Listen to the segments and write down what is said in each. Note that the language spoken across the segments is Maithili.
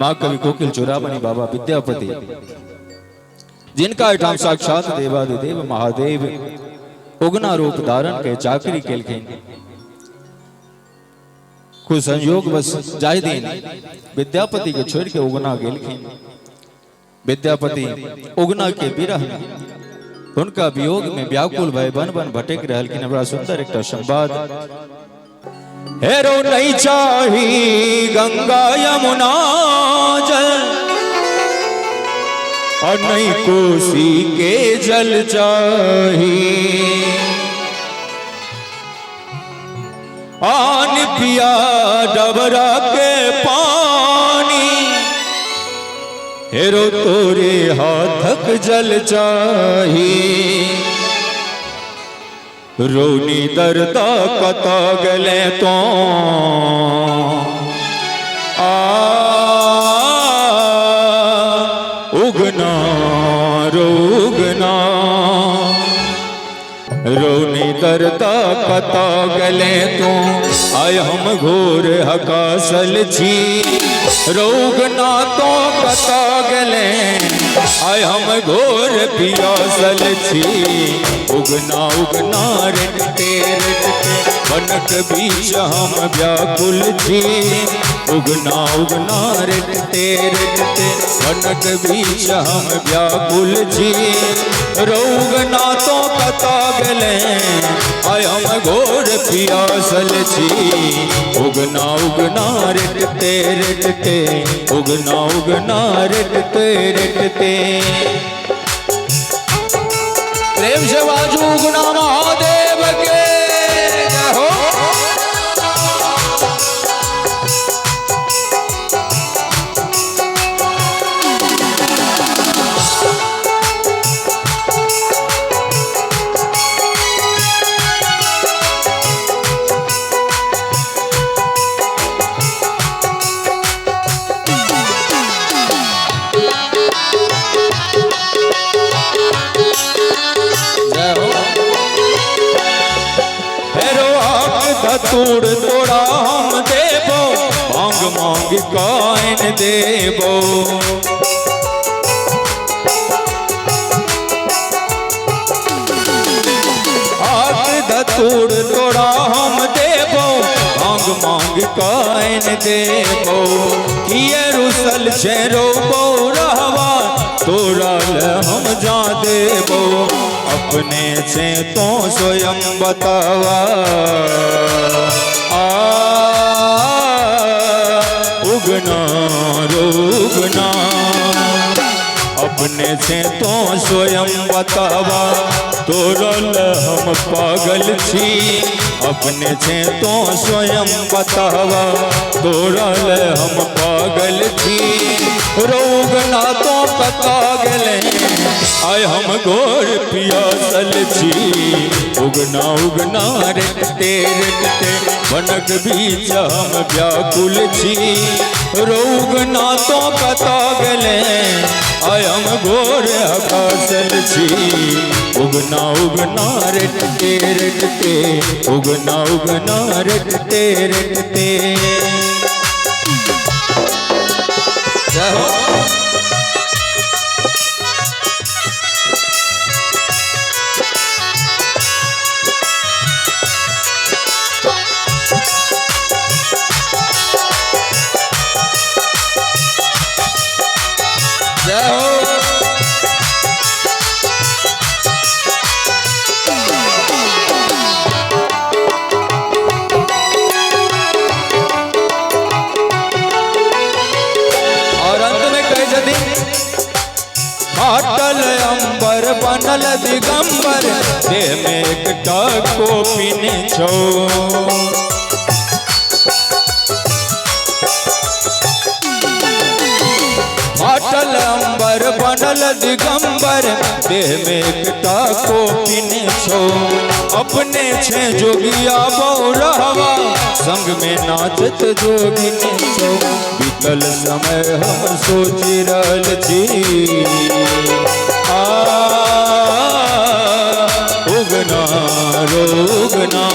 महाकवि कोकिल चोरामणि बाबा विद्यापति, जिनका एहिठाम साक्षात देवाधिदेव महादेव उगना रूप धारण के चाकरी केलखिन। कुछ संयोग बस जाहि दिन विद्यापति के छोड़ के उगना गेलखिन, विद्यापति उगना के विरह में उनका वियोग में व्याकुल भय बन बन भटक रहलखिन। बड़ा सुंदर एकटा संवाद। हेरो नहीं चाही गंगा यमुना जल, और नहीं कोसी के जल चाही। आन पिया डबरा के पानी, हेरो तोरे हाथक जल चाही। रोनी दर्दा कता गले तो आ उगना रोगना। रोनी दर्दा कता गले तो आय हम घोर हकासल छी। रोगना तो कता गले आय हम घोर पियासल छी। उगना उगना रटते रटते बनक बीच हम व्याकुल छी। उगना उगना रटते रटते बनक बीच हम व्याकुल छी। रोगना तो कता गले आय हम घोर पियासल छी। उगना उगना रटते रटते उगना उगना रटते रटते। प्रेम से बाजू उगना महादेव के जय हो। जय हो। हेरो आक धतूर तोड़ा हम देबो, मांग मांग काइन देबो। आक धतूर तोड़ा हम देबो, मांग मांग काइन देबो। किए रुसल छे रोबो रहवा, तोरा ले हम जा देबो। अपने से तो स्वयं बतावा आ उगना रोगना। अपने से तो स्वयं बतावा, तोरल हम पागल छी। अपने से तो स्वयं बतावा, तोरल हम पागल छी। रोगना तो कता गले आय हम घोर पियासल छी। उगना उगना रटते रटते बनक बीच हम व्याकुल छी। रोगना तो कता गले आय हम घोर हकासल छी। उगना उगना रटते रटते उगना उगना रटते रटते। जय हो। जय हो। और अंत में कहे छथिन, फाटल अंबर बनल दिगंबर, देह में एकटा कोपिन छौ। फाटल अंबर बनल दिगंबर, देह में एकटा कोपिन छौ। अपने छे जोगिया बौरहवा, संग में नाचत जोगिन छौ। बीतल समय हम सोचि रहल छी आ उगना रोगना।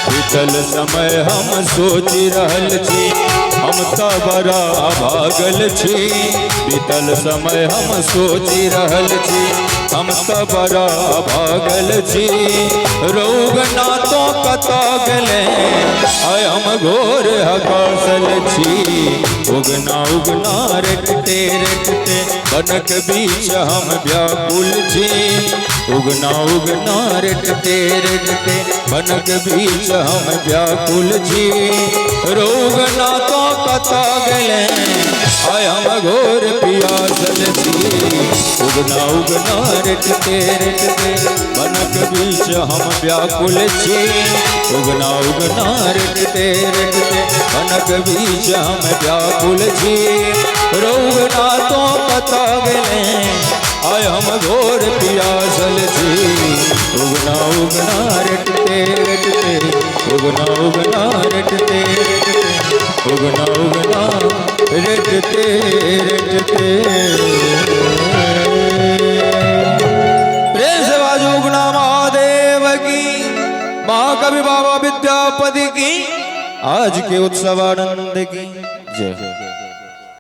बीतल बीतल समय हम सोचि रहल छी, हम तऽ बड़ा अभागल छी। बीतल समय हम सोचि रहल छी, हम तऽ बड़ा अभागल छी। रौगना तो कतऽ गेलै, आइ हम घोर हकासल छी। उगना उगना रटते रटते बनक बीच हम व्याकुल छी। उगना उगना रटते रटते बनक बीच हम व्याकुल छी। रौगना तो कतऽ गेलै, आइ हम घोर पियासल छी। उगना उगना रटते रटते बनक बीच हम व्याकुल छी। उगना उगना रटते रटते बनक बीच हम व्याकुल छी। रौगना तो कतऽ गेलै, आइ हम घोर पियासल छी। उगना उगना रटते रटते, उगना उगना रटते रटते, उगना उगना रटते रटते। प्रेम से बाजू उगना महादेव की, महाकवि बाबा विद्यापति की, आज के उत्सव आनंद की जय।